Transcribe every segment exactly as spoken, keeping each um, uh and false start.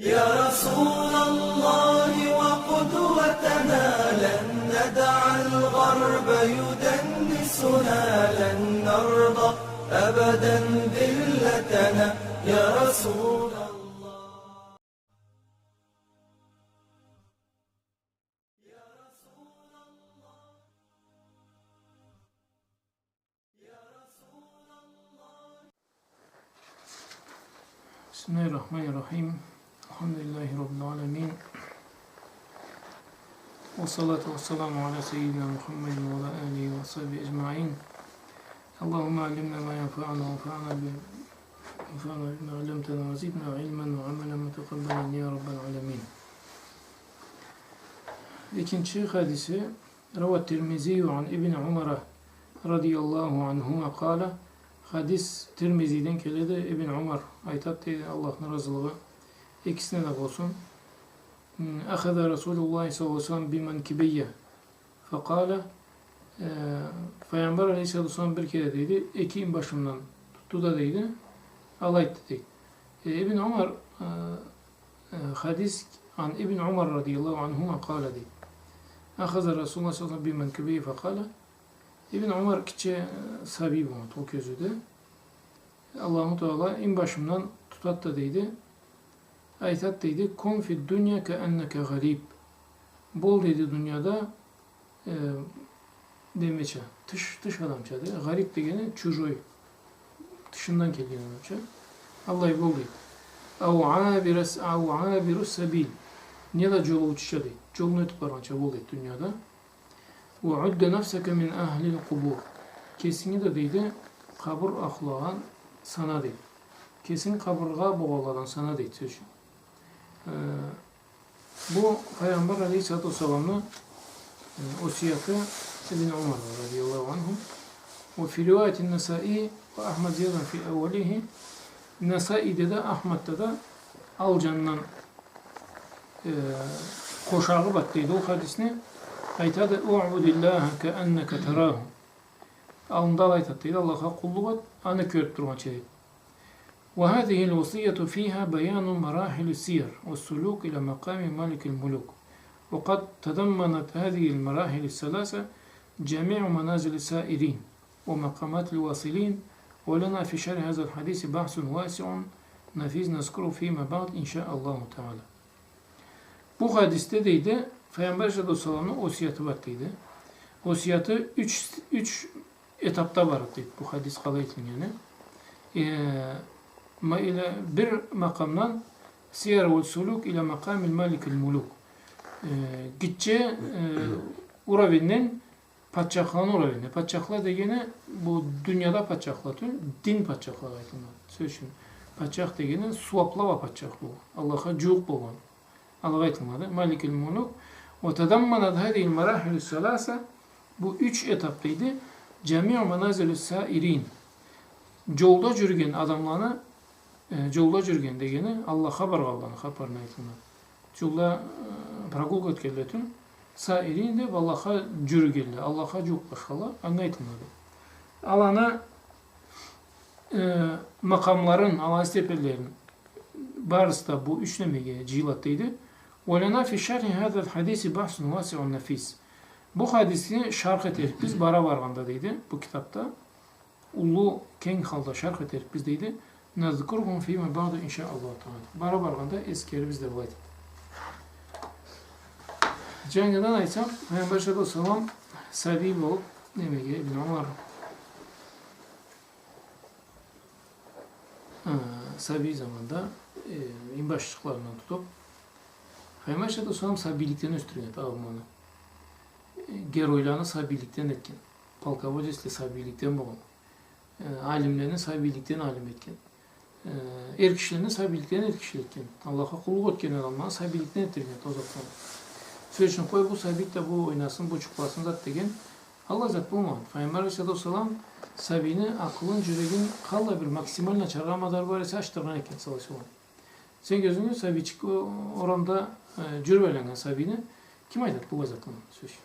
يا رسول الله وقدوتنا، لن ندع الغرب يدنسنا، لن نرضى أبدا ذلتنا، يا رسول الله. بسم الله الرحمن الرحيم. الحمد لله رب العالمين. والصلاة والسلام على سيدنا محمد وعلى آله وصحبه أجمعين. اللهم علمنا ما ينفعنا وانفعنا ب-، وانفعنا بما علمتنا وزدنا علما وعملا متقبلا يا رب العالمين. Экинчи хадиси, روى الترمذي عن ابن عمر رضي الله عنهما قال, хадис Тирмизиден келеди, Ибн Умар айтат дейди, Аллахны разылыгъы экисине да болсун. М, أخذ رسول الله صلى الله عليه وسلم بمنكبي فقال, э, Файгъамбар алейхиссалату уассалам бир кере дейди, эки инбашымдан тутду да дейди, алай айтды дейди. Э, Ибн Умар, э, э, хадис عن ابن عمر رضي الله عنهما قال дейди. أخذ رسول الله صلى الله عليه وسلم بمنكبي فقال, Ибн Умар кичи, э, сабий болгъан ол кёзюуде. Аллаху Таала инбашымдан тутат да дейди, айтат дейди, كن في الدنيا كأنك غريب. Бол дейди дунияда, э, демеча, тыш, тыш адамча дейди. Гъариб дегени чужой, тышындан келген адамча. Аллай бол дейди. أو عابر س-, أو عابر سبيل. Неда джолоучуча дейди. Джолну ётюб баргъанча бол дейди дунияда. وعد نفسك من أهل القبور. Кесинги да дейди, къабыр ахлуладан сана дейди. Кесинги къабыргъа богъанладан сана дейди, сёз ючюн. Э, бу Файгъамбар алейхиссалату уассаламны, э, осияты Ибн Умар رضي الله عنه. وفي رواية النسائي وأحمد زيادة في أوله. Насаиде да, Ахмадда да ал джанындан, э, къошагъы барды дейди ол хадисни. Айтады, اعبد الله كأنك تراه. Аллында алай айтады дейди, Аллахха къуллукъ эт, аны кёрюб тургъанча дейди. وهذه الوصية فيها بيان مراحل السير والسلوك إلى مقام ملك الملوك. وقد تضمنت هذه المراحل الثلاثة جميع منازل السائرين ومقامات الواصلين، ولنا في شرح هذا الحديث بحث واسع نفيس نذكره فيما بعد إن شاء الله تعالى. Бу хадисде, дейди, Файгъамбар алейхиссалату уассаламны осияты барды, дейди. Осияты юч, юч этапда барды, дейди, бу хадис къалай этилгени. Э, ма-, эле бир макъамдан السير والسلوك إلى مقام ملك الملوك. Э, гитче, э, уровеньден патчахланы уровеньине. Патчахла дегени, бу дунияда патчахла тюл, дин патчахлагъа айтылады. Сёз ючюн, патчах дегени сууаблы патчах бу. Аллахха джууукъ болгъан. Алагъа айтылады. ملك الملوك. وتضمنت هذه المراحل الثلاثة, бу юч этап, дейди, جميع منازل السائرين. Джолда джюрюген адамланы, э, джолда джюрюген дегени, Аллахха баргъанланы хапарына айтылады. Джолда, э, прогулка этгенле тюл, саирин деб Аллахха джюрюгенле, Аллахха джууукълашханла, анга айтылады. Аланы, э, макъамларын, аланы степенлерин барысы да бу юч немеге джыйылады, дейди. ولنا في شرح هذا الحديث بحث واسع نفيس. Бу хадисни шарх этерикбиз бара баргъанда, дейди, бу китабда. Уллу, кенг халда шарх этерикбиз, дейди. نذكره فيما بعد إن شاء الله تعالى. Бара баргъанда эсгерирбиз деб айтады. Джангыдан айтсакъ, Файгъамбар алейхиссалату уассалам сабий болуб, немеге, Ибн Умар, э, сабий заманда, э, инбашчыкъларындан тутуб, Файгъамбар алейхиссалату уассалам сабийликден ёсдюрген эди алымланы. Э, геройланы сабийликден этген. Полководецле сабийликден болгъан. Э, алимлени сабийликден алим этген. Э, эр кишилени сабийликден эр киши этген. Аллахха къуллукъ этген адамланы сабийликден этдирген эди ол затдан. Сёз ючюн, къой, бу сабий да бу ойнасын, бу джукъласын зат деген, аллай зат болмагъан. Файгъамбар алейхиссалату уассалам сабийни акъылын, джюрегин къаллай бир максимально ачаргъа мадары бар эсе, ачдыргъан экен, саллаллаху алейхи ва саллам. Сен кёзюнге сабийчик о-, орамда, э, джюрюб айланнган сабийни ким айтады быллай затланы, сёз ючюн?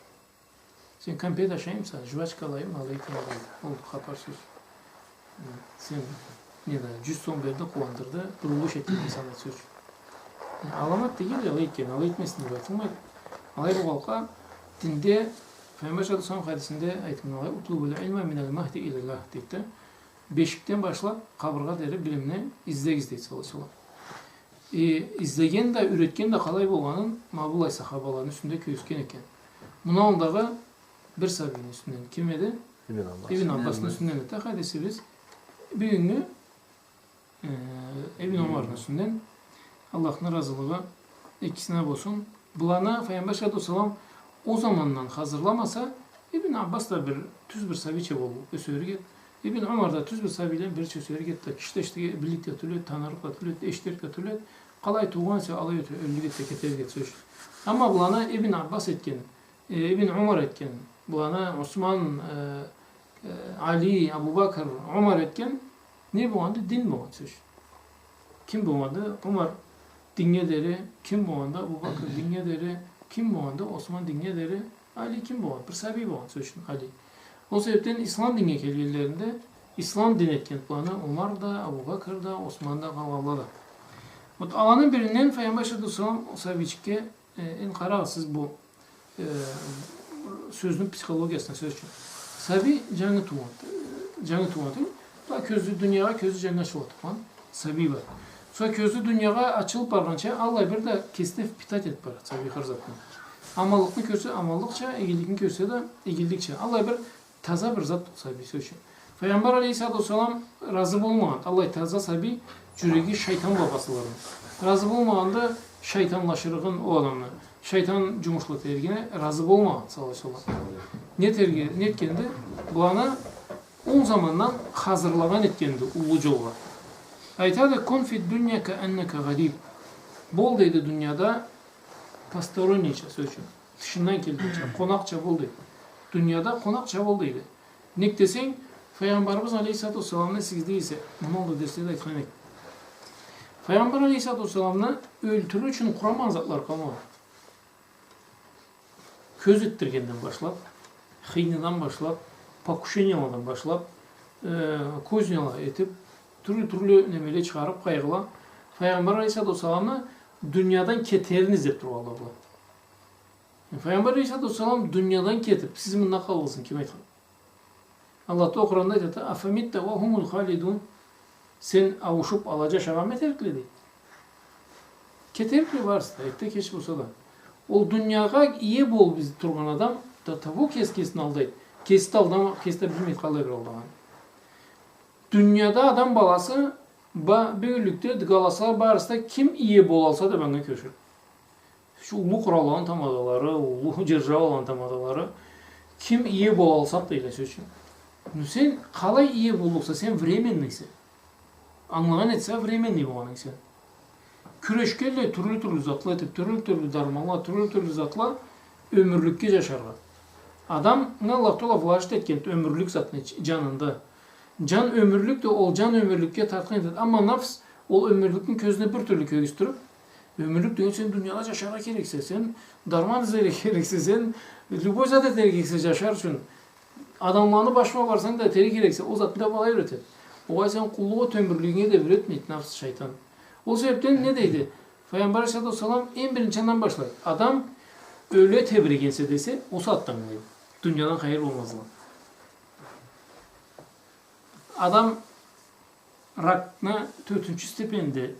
Сен кампет ашаймыса, жвачка алайым, алай этейим, алай. Ол хапар, сёз. Сен, не да, джюз сом берди, къууандырды, бир уллу иш этген инсан, сёз. Аламат дегенлей алай экен, алай этмесин деб айтылмайды. Алай болгъанлыкъгъа, динде Пайгъамбар саллаллаху алейхи ва саллам хадисинде айтылгъан алай, «Утлубул илма минал махди илал лахд», дейди да. Бешикден башлаб къабыргъа дери билимни излегиз, дейди саллаллаху алейхи ва саллам. Э, излеген да, юретген да къалай болгъанын ма быллай сахабаланы юсюнде кёргюзтген экен. Муну аллындагъы бир сабийни юсюнден ким эди? Ибн Аббас. Ибн Аббасны юсюнден эди хадисибиз. Бюгюннгю, э, Ибн Умарны юсюнден. Аллахны разылыгъы экисине болсун. Быланы Пайгъамбар саллаллаху алейхи ва саллам ол замандан хазырламаса, Ибн Аббас да бир тюз бир сабийча болуб ёсерик эди. Ибн Умар да тюз бир сабийледен бирича ёсерик эди да, киши да эшитирге билирик да тюл эди, танырыкъ да тюл эди, эшитирик да тюл эди. Къалай туугъан эсе, алай ёте-, ёллюк эди да, кетерик эди, сёз ючюн. Амма быланы Ибн Аббас этгенин, э, Ибн Умар этгенин, быланы Осман, э, э, Али, Абу Бакр, Умар этген, не болгъанды? Дин болгъан, сёз ючюн. Ким болгъанды? Умар динге дери, ким болгъанды? Абу Бакр динге дери, ким болгъанды? Осман динге дери, Али ким болгъан? Бир сабий болгъан, сёз ючюн, Али. Ол себебден ислам динге келгенлеринде, ислам дин этген быланы Умар да, Абу Бакр да, Осман да, къалгъанла да. Вот аланы биринден Пайгъамбар саллаллаху алейхи ва саллам ол сабийчикге, э, энди къарагъыз сиз бу, э, сёзню психологиясына, сёз ючюн. Сабий джангы туугъанды, э, джангы туугъанды. Бу кёзю дуниягъа, кёзю джангы ачылыб тургъан сабий бар. Сора кёзю дуниягъа ачылыб баргъанча, аллай бир да кесине впитать этиб барады сабий хар затны. Аманлыкъны кёрсе аманлыкъча, игиликни кёрсе да игиликча. Аллай бир таза бир зат ол сабий, сёз ючюн. Пайгъамбар алейхиссалату уассалам разы болмагъан аллай таза сабий, джюреги шайтан бла басылырыгъын. Разы болмагъанды шайтанлашырыгъын ол адамны. Шайтан джумушлата эригине разы болмагъан, саллаллаху алейхи ва саллам. Не этерге, не этгенди? Быланы ол замандан хазырлагъан этгенди уллу джолгъа. Айтады: «Кун фид дунья кааннака гариб». Бол, дейди, дунияда постороннийча, сёз ючюн, тышындан келгенча, къонакъча бол, дейди. Дунияда къонакъча бол, дейди. Нек десенг, Пайгъамбарыбыз алейхиссалату уассаламны, сизге эсе, муну алда дерследе айтхан эдик. Пайгъамбар алейхиссалату уассаламны ёлтюрюр ючюн къурамагъан затлары къалмагъан. Кёз этдиргенден башлаб, хыйныдан башлаб, покушениеладан башлаб, э, козняла этиб, тюрлю-тюрлю немеле чыгъарыб, къайгъыла, Пайгъамбар алейхиссалату уассаламны дуниядан кетерин излеб тургъанла была. Пайгъамбар алейхиссалату уассалам дуниядан кетиб, сиз мында къалгъанлыгъызны ким айтхан? Аллах Тааля Къуранда айтады: «Афамитта уа хумул халидун». Сен ауушуб, ала джашагъанмы этерикле, дейди. Кетерикле барысы да, эртде-кеч болса да. Ол дуниягъа ие болуб тургъан адам до того кеси кесин алдайды. Кеси да алдама-, кеси да билмейди къалай бир алдагъанын. Дунияда адам баласы ба-, бюгюнлюкде дыгаласа барысы да, ким ие болалса да, анга кёчюр. Шу уллу къуралланы тамадалары, уллу джержаваланы тамадалары, ким ие болалса да, дейди, сёз ючюн. Ну сен къалай ие боллукъса, сен временныйсе. Ангылагъан этсе, временный болгъанынг сен. Кюрешгенлей тюрлю-тюрлю затла этиб, тюрлю-тюрлю дарманла, тюрлю-тюрлю затла ёмюрлюкге джашаргъа. Адамгъа Аллах Тааля власть этген ёмюрлюк затны дж-, джанында. Джан ёмюрлюк да, ол джан ёмюрлюкге тартхан этеди. Амма нафс ол ёмюрлюкню кёзюне бир тюрлю кёргюзтюрюб, ёмюрлюк деген, сен дунияда джашаргъа керексе, сен дарман излерге керексе, сен любой зат этерге керексе джашар ючюн. Адамланы башына барсанг да, этерге керексе, ол затны да былай юретеди. Огъай, сен къуллукъ эт ёмюрлюгюнге деб юретмейди нафс, шайтан. Ол себебден не дейди? Пайгъамбар алейхиссалату уассалам эм биринчи андан башлайды. Адам ёле тебреген эсе десе, ол сагъатдан ангылайды дуниядан хайыр болмазлыгъын. Адам ракны тёртюнчю степеньде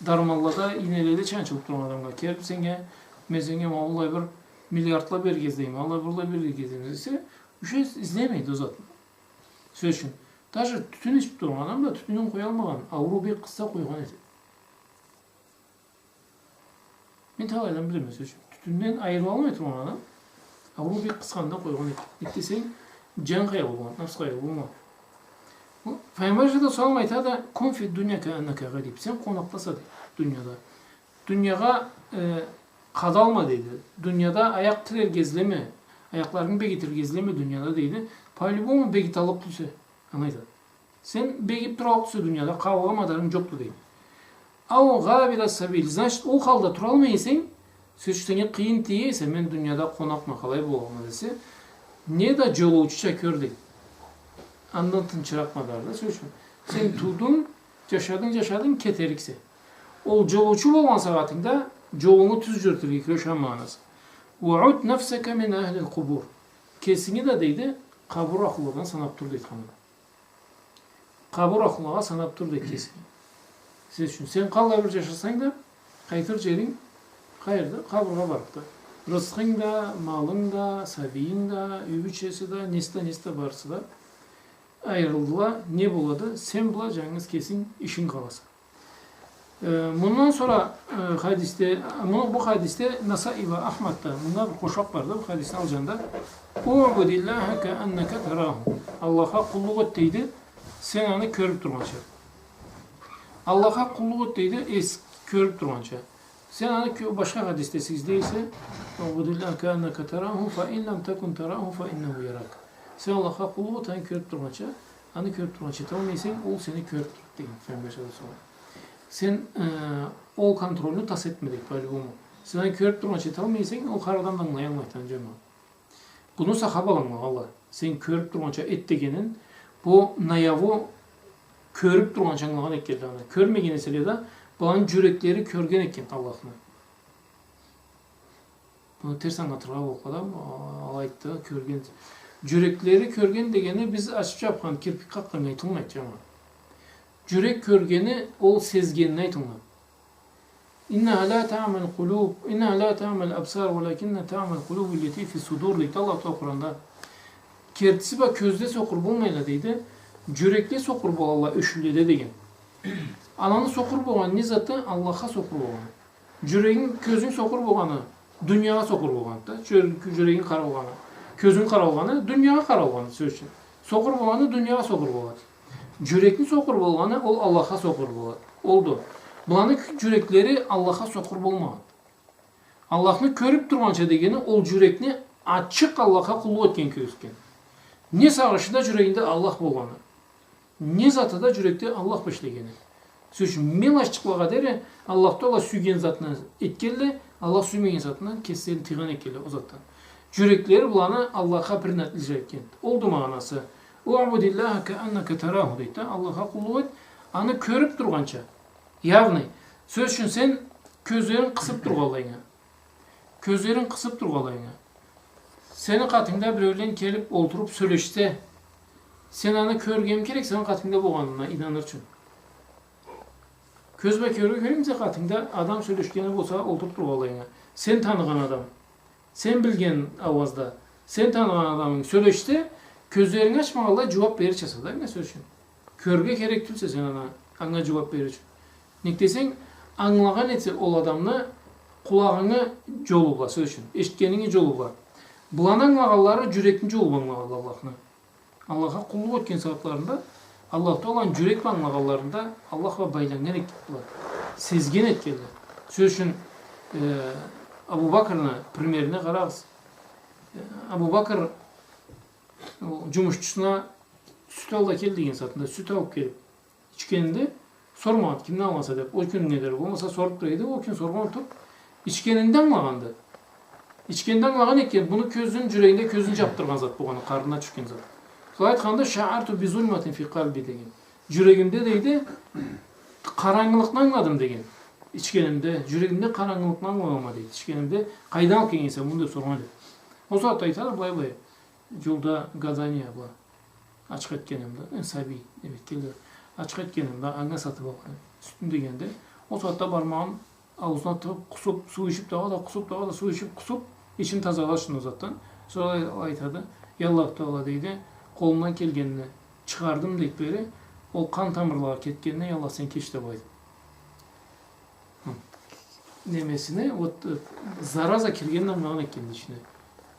дарманлада, ийнеледе чанчылыб тургъан адамгъа келиб, сеннге, мен сеннге ма быллай бир миллиардла берирге излейме, алай быллай берирге излейме десе, уже излемейди ол затны. Сёз ючюн, даже тютюн ичиб тургъан адам да тютюнюн къоялмагъан, ауруу бек къысса, къойгъан этеди. Мен талайланы билеме, сёз ючюн. Тютюнден айырылалмай тургъан адам, ауруу бек къысханда, къойгъан этеди. Нек десенг, джан къайгъылы болгъан, нафс къайгъылы болгъан. Бу Пайгъамбар саллаллаху алейхи ва саллам айтады: «Кун фид дунья кааннака гариб». Сен къонакъдаса, дейди, дунияда. Дуниягъа, э, къадалма, дейди. Дунияда аякъ тирерге излеме, аякъларынгы бегитирге излеме дунияда, дейди. По-любому бегиталлыкъ тюлсе, аны айтады. Сен бегиб тураллыкъ тюлсе дунияда, къалыргъа мадарынг джокъду, дейди. Ау гъабира сабил. Значит, ол халда туралмай эсенг, сёз ючюн, сеннге къыйын тие эсе, мен дунияда къонакъма, къалай боламма десе, не да джолоучуча кёр, дейди. Андан тынчыракъ мадар да, сёз ючюн. Сен туудунг, джашадынг, джашадынг, кетериксе. Ол джолоучу болгъан сагъатынгда джолунгу тюз джюрютюрге кюреш, ха, магъанасы. «وعد نفسك من أهل القبور». Кесинги да, дейди, къабыр ахлуладан санаб тур, дейди, ханга. Къабыр ахлулагъа санаб тур, дейди, кесинги. Сен ючюн, сен къаллай бир джашасанг да, къайтыр джеринг къайрыды? Къабыргъа барыбды. Рысхынг да, малынг да, сабийинг да, юй бийчеси да, неси да, неси да, барысы да айырылдыла. Не болады? Сен бла джангыз кесинг, ишинг къаласа. Э, мындан сора, э, хадисде, муну, бу хадисде Насаи бла Ахмадда, мында бир къошакъ барды бу хадисни ал джанында. «اعبد الله كأنك تراه». Аллахха къуллукъ эт, дейди, сен аны кёрюб тургъанча. Аллахха къуллукъ эт, дейди, эс-, кёрюб тургъанча. Сен аны кё-, башха хадисде сизде эсе, «اعبد الله كأنك تراه، فإن لم تكن تراه فإنه يراك». Сен Аллахха къуллукъ эт, аны кёрюб тургъанча, аны кёрюб тургъанча эталмай эсенг, ол сени кёрюб турады, деген Пайгъамбар саллаллаху алейхи ва саллам. Сен, э, ол контрольну тас этме, дейди, по-любому. Сен аны кёрюб тургъанча эталмай эсенг, ол къарыудан да ангылаялмайды, джамагъат. Буну сахабала ангылагъанла. Сен кёрюб тургъанча эт дегенин, бу наяву кёрюб тургъанча ангылагъан этгенле аны. Кёрмеген эселе да, буланы джюреклери кёрген этген Аллахны. Буну терс ангылатыргъа боллукъду да, а-, алай айтды, кёрген. Джюреклери кёрген дегени биз ачыб джабхан, кирпик къакъгъаннга айтылмайды, джамагъат. Джюрек кёргени, ол сезгенни айтылгъан. «إنها لا تعمى القلوب، إنها لا تعمى الأبصار، ولكن تعمى القلوب التي في الصدور», дейди Аллах Тааля Къуранда. Кертиси бла кёзле сокъур болмайла, дейди. Джюрекле сокъур болалла ёшюнледе, деген. Аланы сокъур болгъаны не заты? Аллахха сокъур болгъаны. Джюрегинг, кёзюнг сокъур болгъаны дуниягъа сокъур болгъанды да. Джюр-, джюрегинг къаралгъаны, кёзюнг къаралгъаны дуниягъа къаралгъаны, сёз ючюн. Сокъур болгъаны дуниягъа сокъур болады. Джюрекни сокъур болгъаны, ол Аллахха сокъур болады. Олду. Буланы кю-, джюреклери Аллахха сокъур болмагъанды. Аллахны кёрюб тургъанча дегени, ол джюрекни ачыкъ Аллахха къуллукъ этген кюйде этген. Не сагъышы да джюрегинде Аллах болгъаны. Не заты да джюрекде Аллах бла ишлегени. Сёз ючюн, мелочьчукълагъа дери Аллах Тааля сюйген затны этгенле, Аллах сюймеген затны кеслерин тыйгъан этгенле ол затдан. Джюреклери буланы Аллахха принадлежать этген. Олду магъанасы. «اعبد الله كأنك تراه», дейди да, Аллахха къуллукъ эт, аны кёрюб тургъанча. Явный. Сёз ючюн, сен кёзлеринг къысыб тургъанлайынга. Кёзлеринг къысыб тургъанлайынга. Сени къатынгда биреулен келиб, олтуруб сёлешсе, сен аны кёрюрге керексе, сени къатынгда болгъанына ийнаныр ючюн. Кёз бла кёрюрге керексе, къатынгда адам сёлешгени болса, олтуруб тургъанлайынга. Сен таныгъан адам, сен билген ауазда, сен таныгъан адамынг сёлешсе, кёзлеринги ачмагъанлай джууаб берирча сен да, сёз ючюн. Кёрюрге керек тюлсе сен аны, анга джууаб берир ючюн. Нек десенг, ангылагъан этсе ол адамны къулагъынгы джолу бла, сёз ючюн, эшитгенинги джолу бла. Буланы ангылагъанлары джюрекни джолу бла ангылагъанла Аллахны. Аллахха къуллукъ этген сагъатларында, Аллах Тааланы джюрек бла ангылагъанларында Аллах бла байланнган этгенле, сезген этгенле. Сёз ючюн, э, Абу Бакрны примерине къарагъыз. Э, Абу Бакр ол джумушчусуна «Сют ал да кел» деген сагъатында сют алыб келиб, ичгенинде сормагъан, «Кимден алгъанса?» деб. Ол кюннге дери болмаса соруб тура эди, ол кюн соргъан тюл. Ичгенинде ангылагъанды. Ичгенинде ангылагъан экен, муну кёзюн, джюрегинде кёзюн джабдыргъан зат болгъаны, къарнына тюшген зат. Сора айтханды: «شعرت بظلمة في قلبي», деген. Джюрегимде, дейди, къарангылыкъны ангыладым, деген. Ичгенимде, джюрегимде къарангылыкъны ангылагъанма, дейди. Ичгенимде, «Къайдан алыб келгенсе муну?» деб соргъан эди. Ол сагъатда айтады, былай, былай. Джолда гадание бла ачха этгеним да, э, сабий, демек, келди. Ачха этгеним да, анга сатыб алгъан сютню дегенде, ол сагъатда бармагъын ауузуна тыгъыб, къусуб, суу ичиб, дагъыда къусуб, дагъыда суу ичиб, къусуб, ичин тазалаш ючюн ол затдан. Сора айтады: «Я Аллах Таала, — дейди, — къолумдан келгенни чыгъардым, — дейди бери, — ол къан тамырлагъа кетгенни, я Аллах, сен кеч», — деб айтады. Немесине, вот, э, зараза киргенин ангылагъан этгенди ичине.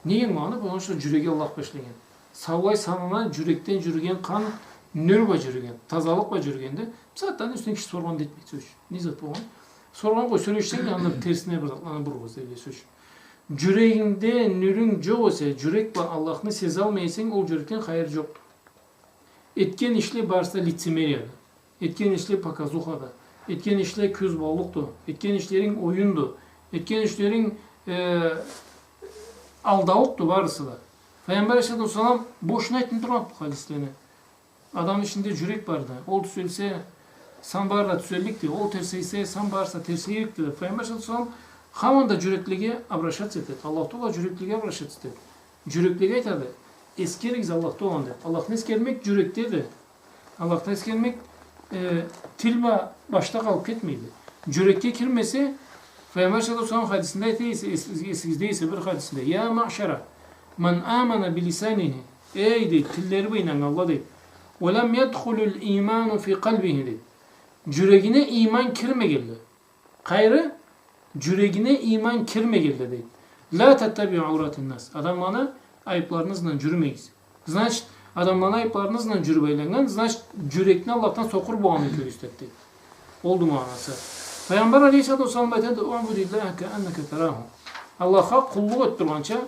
Неге ангылагъаны? Потому что джюреги Аллах бла ишлеген. Саулай санына джюрекден джюрюген къан, нюр бла джюрюген, тазалыкъ бла джюрюгенди. Бусагъатда аны юсюнден киши соргъан да этмейди, сёз ючюн. Не зат болгъан? Соргъан къой, сёлешсенг да, анда терсине бир затланы бурургъа излейди, сёз ючюн. Джюрегингде нюрюнг джокъ эсе, джюрек бла Аллахны сезалмай эсенг, ол джюрекден хайыр джокъду. Этген ишле барысы да лицемерияды. Этген ишле показухады. Этген ишле кюзбаулукъду. Этген ишлеринг оюнду. Этген ишлеринг, э, алдаулукъду барысы да. Файгъамбар алейхиссалату уассалам бошуна айтмай тургъанды бу хадислени. Адамны ичинде джюрек барды. Ол тюзелсе, Сен барыса тюзелликди, ол терсейсе, сен барыса терсейирикди деб, Файгъамбар саллаллаху алейхи ва саллам хаманда джюреклеге обращаться этеди. Аллах Тагъала джюреклеге обращаться этеди. Джюреклеге айтады, эсгеригиз Аллах Тагъаланы деб. Аллахны эсгермек джюрекдеди. Аллахны эсгермек, э, тил бла башда къалыб кетмейди. Джюрекге кирмесе, Файгъамбар саллаллаху алейхи ва саллам хадисинде айта эсе, эс-, эсигизде эсе бир хадисинде: «يا معشر من آمن بلسانه», эй, дейди, тиллери бла ийнаннганла, дейди. «ولم يدخل الإيمان في قلبه», дейди. Джюрегине ийман кирмегенле. Къайры, джюрегине ийман кирмегенле, дейди. «لا تتبعوا عورات الناس». Адамланы айыбларыны ызындан джюрюмегиз. Значит, адамланы айыбларыны ызындан джюрюб айланнган, значит, джюрекни Аллахдан сокъур болгъанын кёргюзтеди, дейди. Олду магъанасы. Файгъамбар алейхиссалату уассалам айтады: «اعبد الله كأنك تراه». Аллахха къуллукъ эт тургъанча,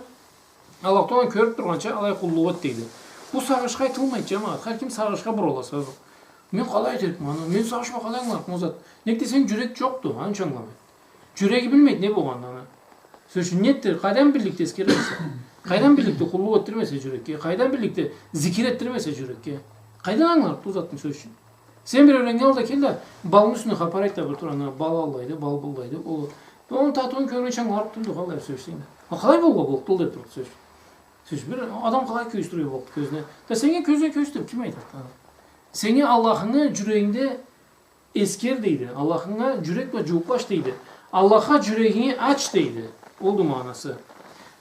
Аллах Тагъаланы кёрюб тургъанча алай къуллукъ эт, дейди. Бу сагъышха айтылмайды, джамагъат. Хар ким сагъышха буруласа. Мен къалай этерикме аны? Мен сагъышха къалай ангыларыкъма ол затны? Нек десенг, джюрек джокъду, аны ючюн ангыламайды. Джюреги билмейди не болгъанын аны. Сёз ючюн, нетдир, къайдан билликди эсгермесе? Къайдан билликди къуллукъ этдирмесе джюрекге? Къайдан билликди зикир этдирмесе джюрекге? Къайдан ангыларыкъды ол затны, сёз ючюн? Сен бир юйреннген алда кел да, балны юсюнден хапар айт да бир тур, ана, бал аллайды, бал быллайды, ол. Бу аны татыуун кёргюнче ангыларыкъ тюлдю, къалай, сёз ючюн. А къалай болургъа боллукъду ол деб турады, сёз ючюн. Сёз ючюн, бир адам къалай кёргюзтюрге боллукъду кёзюне? Да сеннге кёзюне кёргюзтюрге ким айтады, ана? Сеннге Аллахынгы джюрегингде эсгер, дейди. Аллахынга джюрек бла джууукълаш, дейди. Аллахха джюрегинги ач, дейди. Олду магъанасы.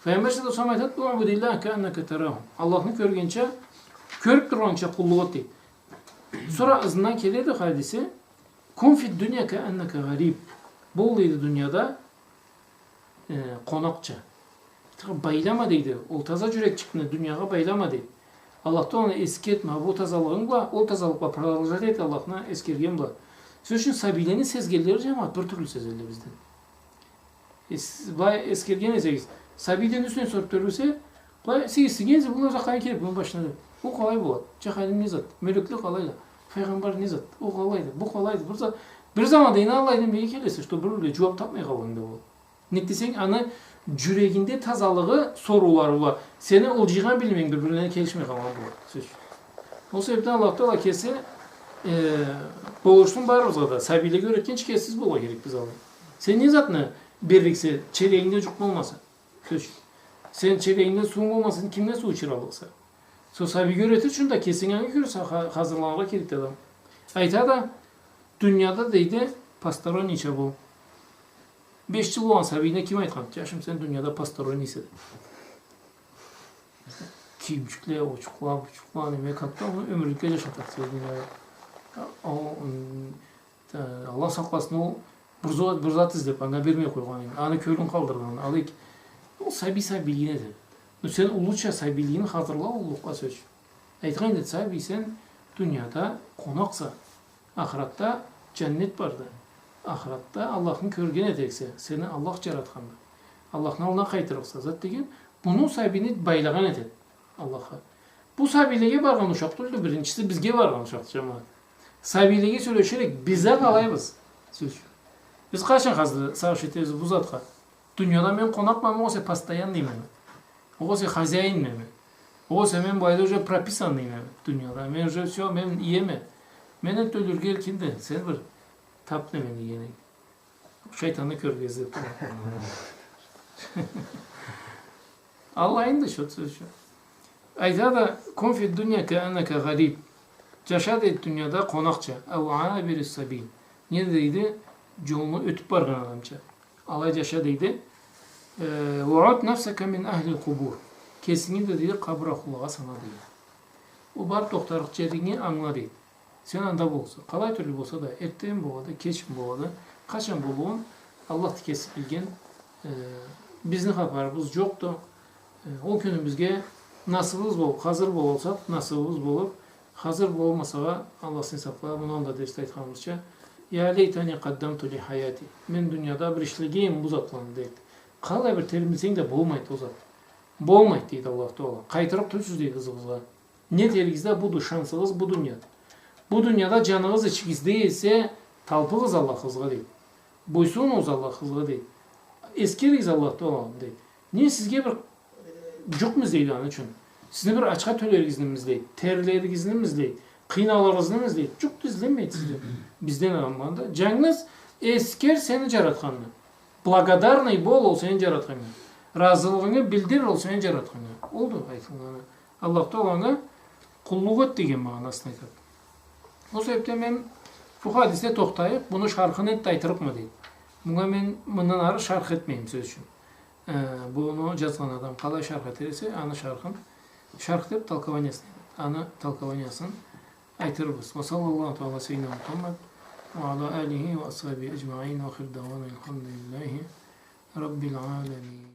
Файгъамбар саллаллаху алейхи ва саллам айтады: «اعبد الله كأنك تراه». Аллахны кёргенча, кёрюб тургъанча къуллукъ эт, дейди. Сора ызындан келеди хадиси: «كن في الدنيا كأنك غريب». Бол, дейди, дунияда э, къонакъча. Байлама, дейди. Ол таза джюрекчикни дуниягъа байлама, дейди. Аллах Тагъаланы эсге этме, бу тазалыгъынг бла, ол тазалыкъ бла продолжать эт, Аллахны эсгерген бла. Сёз ючюн, сабийлени сезгенлери, джамагъат, бир тюрлю сезелле бизден. Эс-, былай эсгерген эсегиз, сабий да юсюнден соруб кёрсе, былай, сиз эсгерсегиз, бу узакъдан келиб, муну башына да. Ол къалай болады? Джаханим не зат? Мёлекле къалайла? Файгъамбар не зат? Ол къалайды? Бу къалайды? Бир за-, бир заманда ина алайдан бери келесе, что бир-бирге джууаб табмай къалгъан да болады. Нек десенг, аны джюрегинде тазалыгъы соруулары бла сени ол джыйгъан билиминг бир-бирине келишмей къалгъан болады, сёз ючюн. Ол себебден Аллах Тагъала кеси, э, болушсун барыбызгъа да, сабийлеге юретгенча кесибиз болургъа керекбиз алай. Сен не затны берликсе, челегингде джукъ болмаса, сёз ючюн. Сен челегингде суунг болмаса, сен кимге суу ичираллыкъса? Сора сабийге юретир ючюн да кесинги анга кёре ха-, хазырланыргъа керекди адам. Айтады, дунияда, дейди, постороннийча бол. Беш джыл болгъан сабийине ким айтхан? Джашым, сен дунияда постороннийсе, деб. Кийимчикле, очукъла, бучукъла, неме, как-то аны ёмюрлюкге джашатады сен дунияда. О, м, э, Аллах сакъласын, ол бир зат, бир зат излеб, анга бермей къойгъан, аны кёлюн къалдыргъан, алай. Ол сабий сабийлигине да. Ну, сен уллуча сабийлигинги хазырла уллулукъгъа, сёз ючюн. Айтхан эди, сабий, сен дунияда къонакъса. Ахыратда джаннет барды. Ахыратда Аллахны кёрген этериксе, сени Аллах джаратханды. Аллахны аллына къайтырыкъса, зат деген, муну сабийни байлагъан этеди Аллахха. Бу сабийлеге баргъан ушакъ тюлдю, биринчиси бизге баргъан ушакъды, джамагъат. Сабийлеге сёлеширик, биз а къалайбыз? Сёз ючюн. Биз къачан хазыр сагъыш этебиз бу затха? Дунияда мен къонакъмамы, огъесе постоянныймамы? Огъесе хозяинмеми? Огъесе мен былайда уже прописанныймамы дунияда? Мен уже всё, мен иеме. Мени ёлтюрюрге эркинди, сен бир тап немени иегенинг. Шайтанны кёргюзюп. Аллай энди, сёз ючюн. Айтады, كن في الدنيا كأنك غريب. Джаша, дейди, дунияда къонакъча. أو عابر سبيل. Не, дейди, джолну ётюп баргъан адамча. Алай джаша, дейди. Э, وعد نفسك من أهل القبور. Кесинги да, дейди, къабыр ахлулагъа сана, дейди. Ол барып тохтарыкъ джеринги ангыла, дейди. Сен анда болурса, къалай тюрлю болса да, эртден болады, кечми болады, къачан болугъун Аллахды кеси билген, э, бизни хапарыбыз джокъду. Э, ол кюнюбюзге насыбыбыз болуп, хазыр болсакъ, насыбыбыз болур. Хазыр болмасакъ а, Аллах сен сакъла, мындан да дерсде айтханыбызча, يا ليتني قدمت لحياتي. Мен дунияда бир ишлегенме бу затланы, дейди. Къалай бир тебиренсенг да болмайды ол зат. Болмайды, дейди Аллах Таала. Къайтырыкъ тюлсюз, дейди, ызыгъызгъа. Не этеригиз да буду, шансыгъыз бу дунияда. Бу дунияда джаныгъыз ичигизде эсе, талпыгъыз Аллахыгъызгъа, дейди. Бойсугъугъуз Аллахыгъызгъа, дейди. Эсгеригиз Аллах Тааланы, дейди. Не сизге бир, э, джукъму излейди аны ючюн? Сизни бир ачха тёлеригизни излейди, терлеригизни излейди, Къыйналырыгъызны излейди. Джукъ да излемейди сизден. Бизден алгъанда. Джангыз эсгер сени джаратханны. Благодарный бол ол сени джаратханнга. Разылыгъынгы билдир ол сени джаратханнга. Олду айтылгъаны. Аллаху Тааланга къуллукъ эт деген магъанасын айтады. Ол себебден мен бу хадисде тохтайыкъ, муну шархын энтда айтырыкъма дейди. Мунга мен мындан ары шарх этмейме, сёз ючюн. Э, муну джазгъан адам къалай шарх этер эсе, аны шархын, шарх деб толкованиясын, аны толкованиясын айтырбыз. Ва саллаллаху таала ала сайидина Мухаммад ва ала алихи ва асхабихи аджмаин ва ахир дауана алхамдулиллахи раббил аламин.